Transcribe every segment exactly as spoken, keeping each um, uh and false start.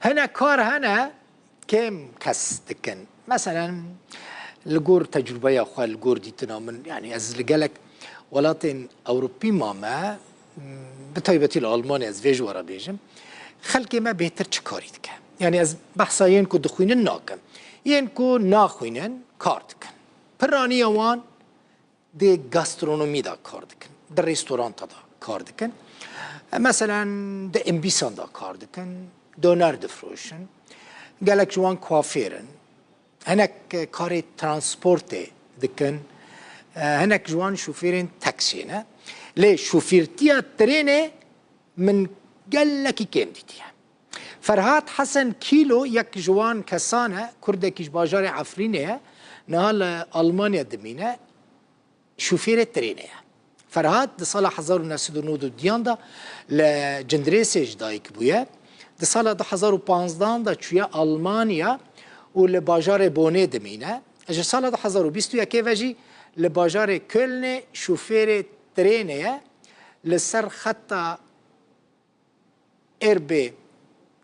Hene kar hene kêm kes dikin. Meselen, li gor tecrûbeya xwe, li gor dîtina min, yanî ez li gelek welatên Ewropî mame, bi taybetî li Almanya, ez vê ji we re bêjim, xelkê me bêhtir çi karî dike? Yanî ez behsa yên ku dixwînin nakim. Yên ku naxwînin kar dikin. Piraniya wan di gastronomî de kar dikin, di restoranta de kar dikin. Meselen, di imbîsan de kar dikin, doner difroşin. Gelek ji wan kuafêr in. Hinek karê transportê dikin. Hinek ji wan şofêrên taksiyê ne. Lê şofîrtiya trênê min gelekî kêm dîtiye. Ferhat Hesen Kîlo yek ji wan kesan e, Kurdekî ji bajarê Efrînê ye, niha li Almanya dimîne. Şofêrê trênê ye. Ferhat di sala hezar û neh sed û nod û duyan de li Cindirêsê ji dayik bûye. Di sala du hezar û panzdan de çûye Almanya û li bajarê Bonê dimîne. Ji sala du hezar û bîst û yekê ve jî li bajarê Kölnê şofêrê trênê ye. Li ser xeta R B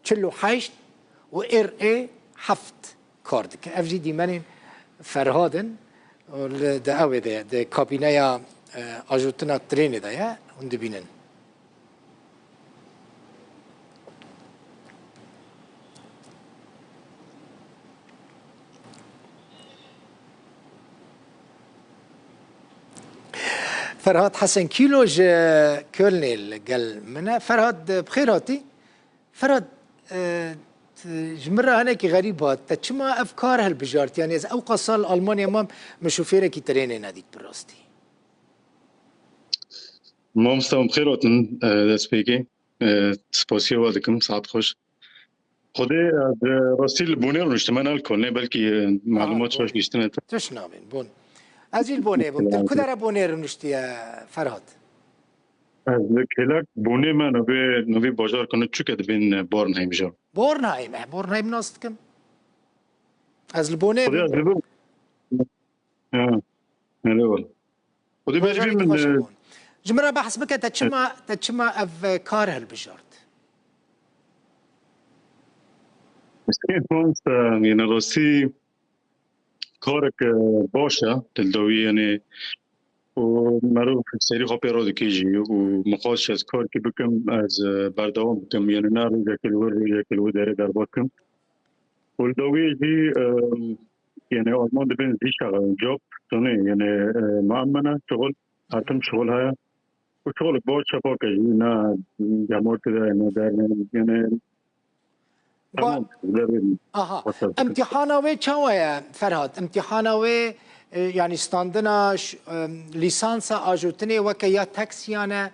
çil û heşt û R E heft kar dike. Ev jî dîmenên Ferhad in. Li, di ew ê de ye, di kabîneya, e, ajotina trênê de ye. Hûn dibînin. Ferhat Hesen Kîlo ji Kölnê li gel min e. Ferhat, bi xêr hatî. Ferhat, e, t-, ji min re hinekî xerîb hat. Te çima ev kar hilbijart? Yanî ez ewqas sal Almanya mam, min şofêrekî trênê nedît bi rastî. Mamosta, em xêr hatin, e, destpêkê. E, spasiya we dikim, saet xweş. Xwedê, e, bi rastî li Bonê rûniştime, ne li Kolnê, belkî, e, Aha, malûmat Bonê. Şaş giştine te. Tiş nabên, Bon. Ez jî li Bonê bûm. Tu li ku dere Bonê rûniştiye, Ferhat? Ez li kêlek Bonê me, navê, navê bajar kone çuke dibên, e, Bornheim jî. Bornheim, eh, Bornheim nas dikim. Ez li Bonê Xwedê bûm. Ez li Bo-, Ha, hele wal. Xwedê berî Bajarê min, xweş e, bûn. Ji min re behs bike, te çima, te çima ev, e, kar hilbijart? Mamosta, yani rastî karek, e, baş e, li dawî yani û merov serî xwe pê re dike jî û mixwest ez karkî bikim, ez, e, berdewam bikim. Yani ne rojekê li wir, rojekê li wir derê derbas kim. Û li dawiyê jî, e, yani Alman dibên zî şex job, sonê, yani, e, muamene, şixul, hatim şixul heye. Û şixulek baş çepake jî, ne gemortê de, ne dernê, yani, Ba-, tamam, derê. Aha. Wasa. Emtihana wê çawa ye, Ferhat? Emtihana wê, e, yani standina ş-, e, lîsansa ajotinê weke ya taksiyan e,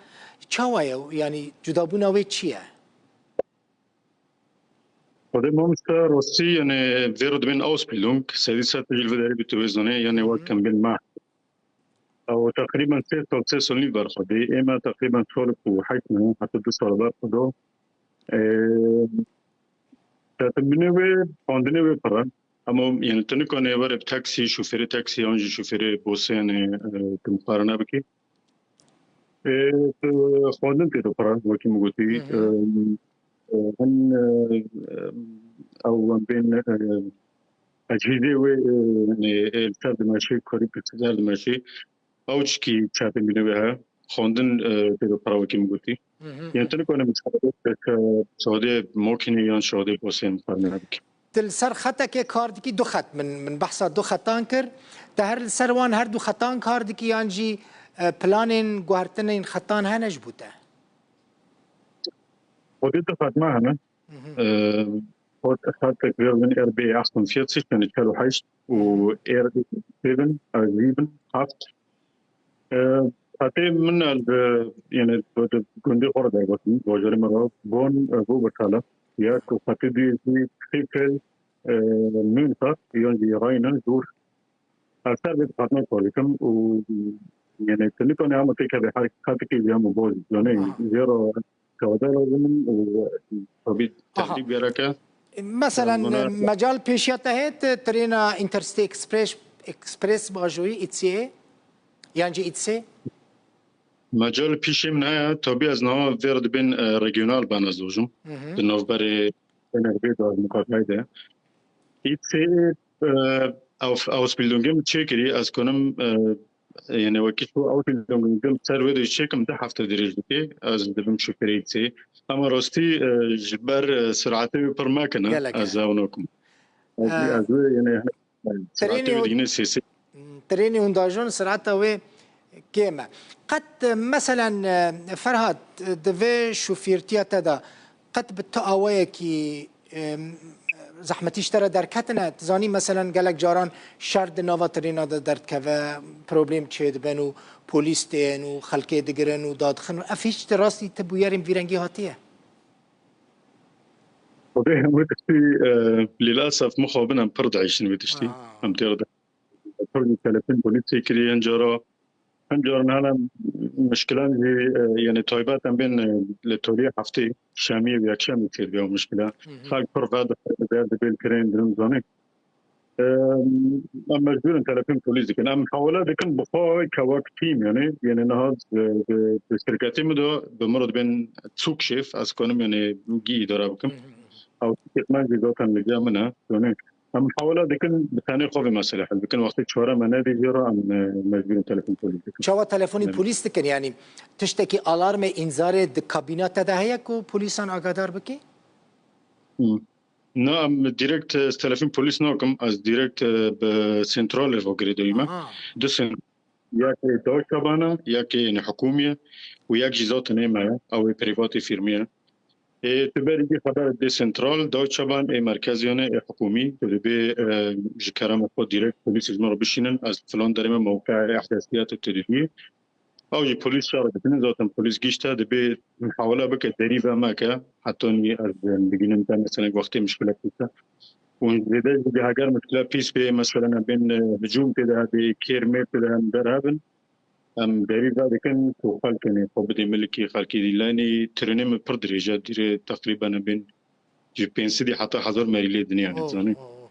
çawa ye? Yani cudabûna wê çi ye? Xwedê mamoste rastî, yani vê re dibên Ausbildung, sedî sed jî li vê derê bi tu wê zanê, yani Hı hı. wek em bên me. Ew teqrîben sê sal, sê sal nîv ber xwe dê. Ê me teqrîben salek û heşt meh, heta du sal ber xwe da. Ee, Şaştibûnê wê, xwendinê wê pir e. Hema, yani, tu nikanê were bi taksî, şofêrê taksî yan jî şofêrê bosê, yani, e, tu miqarene bikî. E, tu xwendin tê de pir e, wekî min gotî. Hı hı. E, e, hin, e, e, ew em bên, e, tecihîzê wê, e, yani, e, li ser dimeşê, karî pirsî ser dimeşê. Ew çikî şaştibûnê wê heye. Xwendin, e, tê de pir e, wekî min gotî. Hı hı. Yani, tu nikanî bi şahidê, şahidê makînê yan şahidê bosê miqarene bikî. Tu li ser xetekê kar dikî, du xet, min, min behsa du xetan kir. Te her li ser wan her du xetan kar dikî yan jî, e, planên guhertinên xetan hene ji bo te? Xwedê du xet me hene. Mhm. Ee, Xet-, xetek vê bin R B achtundvierzig, yani çel û heşt û R sieben, e, sieben, heft. Ee, xetê min el, e, yani, bi, bi gundê xwe re derbatin, bajarê me re, Bon, e, Wuppertal e. Ya ku xetê duyê jî Krefeld, e, Münster, yan jî Rheine, Zür. Ez ser vê dixwatim kar bikim û, yani, tu nikanî hema têkevê her xetikê jî hema baz, yani, Aha. zêra kewade lazim in û tabii Aha. tehdîb gereke. Meselen, Yani, buna mecal pêşiya te heye, tu trêna Intercity Express, Express bajoyî, I C E, yan jî I C E? Mecal pêşê min heye, tabii ez niha vê re dibên, e, regional ben ez dojim. Hı hı. Di navberê N R B da muqatilay de. Îtsê, e, Aus-, Ausbildungê min çêkirî, ez konim, e, yani wekî tu Ausbildungê min ser wê de çêkim, du hefte dirêj dike, ez dibim şofêrê îtsê. Ama rastî, e, ji ber, e, siratê wê pir mekine, Gelek e. ez ew nakim. Ez, E, ez wê, yani, siratê Trênê wê û digine sê sê. Trênê hûn dajon, sirata wê kêm e. Qet, e, meselen, e, Ferhat, e, di vê şofîrtiya te de qet bi tu awayekî, e, zehmetî ji te re derketine? Tu zanî, meselen, gelek caran şer di nava trêna de derdikeve, problem çêdibin û polîs tên û xelkê digirin û dadixin. Ev hîç di rastî ti bûyerên vî rengî hatiye? Xwedê hemû tiştî, e, lîlasef mixabin em pir diêşin wê tiştî. Aha. Em têr de pir telefon polîsê kirî, hin cara, hin caran hene mişkilan jî, e, yani taybet em bên, e, li tolî heftê şemiyê û yekşemê têr de ew mişkila. Hı hı. Xelk pir vedixin, derdibê li kirên din zanî. Em, em mecbûr in telefon polîs dikin. Em hewle dikin bi xwe ke wek tîm, yani, yani niha di, di, di şirketê min de bi min re dibên Zugchef, ez kanim, yani, gî îdare bikim. Hı hı. Ew şirket me jî zaten li cem min e, yani, em hewle dikin bi tenê xwe vê meselê hel bikin. Wextê çare me nedî jê re, em, e, mecbûr in telefon polîs dikin. Çawa telefonî Yani. polîs dikin? Yani, tiştekî alarmê, înzarê di kabîna te de heye ku polîsan agadar bikî? Hı. Na, em direkt, ez telefon polîs nakim, ez direkt, e, bi sentralê re girêdayî me. Aha. Du sen-, yekê Deutsche Bahn e, yekê, yani, hikûmî ye û yek jî zaten ê me ye, ew ê privatê fîrmî ye. Ê, tu berî vî xeber dê sentral, Deutsche Bahn ê merkezî, yani, ê hikûmî, tu dibê, e, ji kerema xwe direkt polîs ji me re bişînin, ez filan derê me mewqeya ehdesiyatê tu didî. Ew jî polîs şer dikinin, zaten polîs gişte, dibê muhawele bike, derî ve meke, heta nî ez bigînim te, mesela wextê mişkilek bike. Û zêde jî heger mişkile pîs bê, mesela em bên, e, hicûm tê de hebê, kêr mêr tê de hem derhebin, em derî ve dikin ku xelk, yani, xwe bidê milikî xelkî dî. Lenî trênê min pir dirêj e, dirê teqrîben em bên ji pênc sedî heta hezar merî lê dinê, yani, Oh, zanî. oh,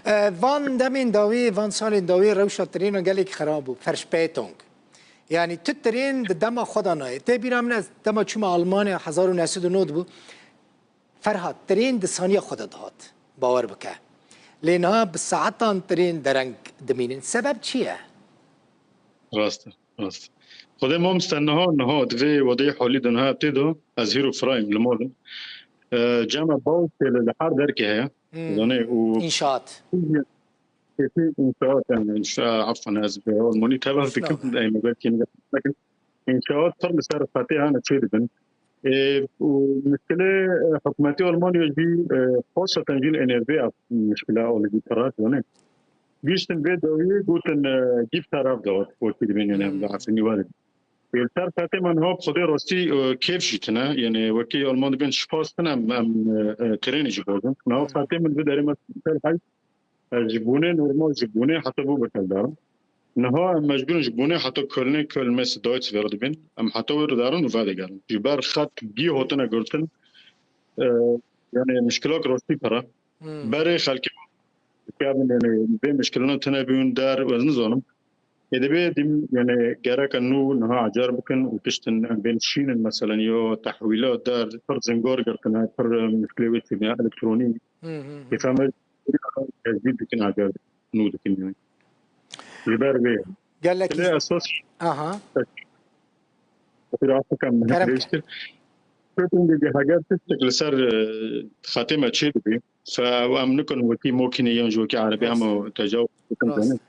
oh. E, van demên dawî, van salên dawî rewşa trênan gelekî xerab bû. Verspêtung. Yani tu trên di dema xwe de nayê. Tê bîra min, ez dema çûme Almanya hezar û neh sed û nod bû. Ferhat, trên di saniya xwe de dihat. Bawer bike. Lê niha bi saetan trên dereng dimînin. Sebeb çi ye? Rast e, rast e. Xwedê mamoste niha, niha di vê wedeyê halî de niha tê de ez hîro firayim li mal im. E, cema Baustelle li her derkê heye. Hmm. Zanê û Înşaat. Kêfî înşaat, yani, înşa-, afwan, ez bi Almanî telaş dikim. Estağfurullah. Ey, me belkî ne-, nekin. Înşaat pir li ser xetê hene çê dibin. E, û mişkilê, e, hikûmetê Almanya jî, e, xaseten jî li N R B ev mişkila alî pir e, zanê. Gihiştin vê dawiyê gotin, e, gîf terav dawet, wekî dibên, yani, em Hmm. bi Efrînî werin. Ê, li ser xetê me niha bi Xwedê rastî, e, kêf jî tine, yani, wekî Alman dibên spas tine, em, em, e, e, trênê jî bozin. Niha Hmm. xetê min bi derê me ser heyv, e, ji bûnê normal, ji bûnê heta bû beteldarin. Niha em mecbûr in ji bûnê heta Kölnê, Köln mês Deutz vê re dibên. Em heta wê re derin û vedegerin. Ji ber xet gî hotine girtin, e, yani, mişkilak rastî pir e. Hmm. Berê xelkê dikevin, yani, bê mişkilana tune bûn der, ez nizanim. Ê, dibê dim, yani, gereke nû niha ecar bikin û tiştin em bên şînin, meselen, ya tehwîla der, pir zingar girtine, pir, e, mişkilê wê çêbûye, elektronî. Hı hı hı. Ê, fehme, tecdîd dikin ecar nû dikin, yani. Ji ber vê. Gelek Lê îz- esas Aha. Pir afika min Kerem ke. Pêştir. Pêştir heger tiştek li ser, e, xetê me çê dibî. Fe ew em nikin wekî mokînê yan jî wekî erebê Rast. hema tecawuz bikin Rast. zanî.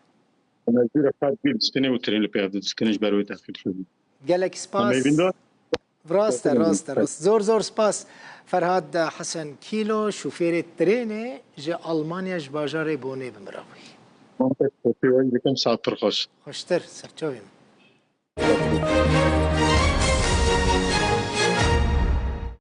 Em ez jî re xet bîr distînê û tirên li pê ev distînê ji ber wê texfîf dibî. Gelek spas. Em ê vînda Rast e, rast e, rast. Zor zor spas. Ferhat Hesen Kîlo, şofêrê trênê ji Almanya, ji bajarê Bonê bi min re bûyî. Mante Koçî weng dikim, saet pir xweş. Xweştir, serçavê min.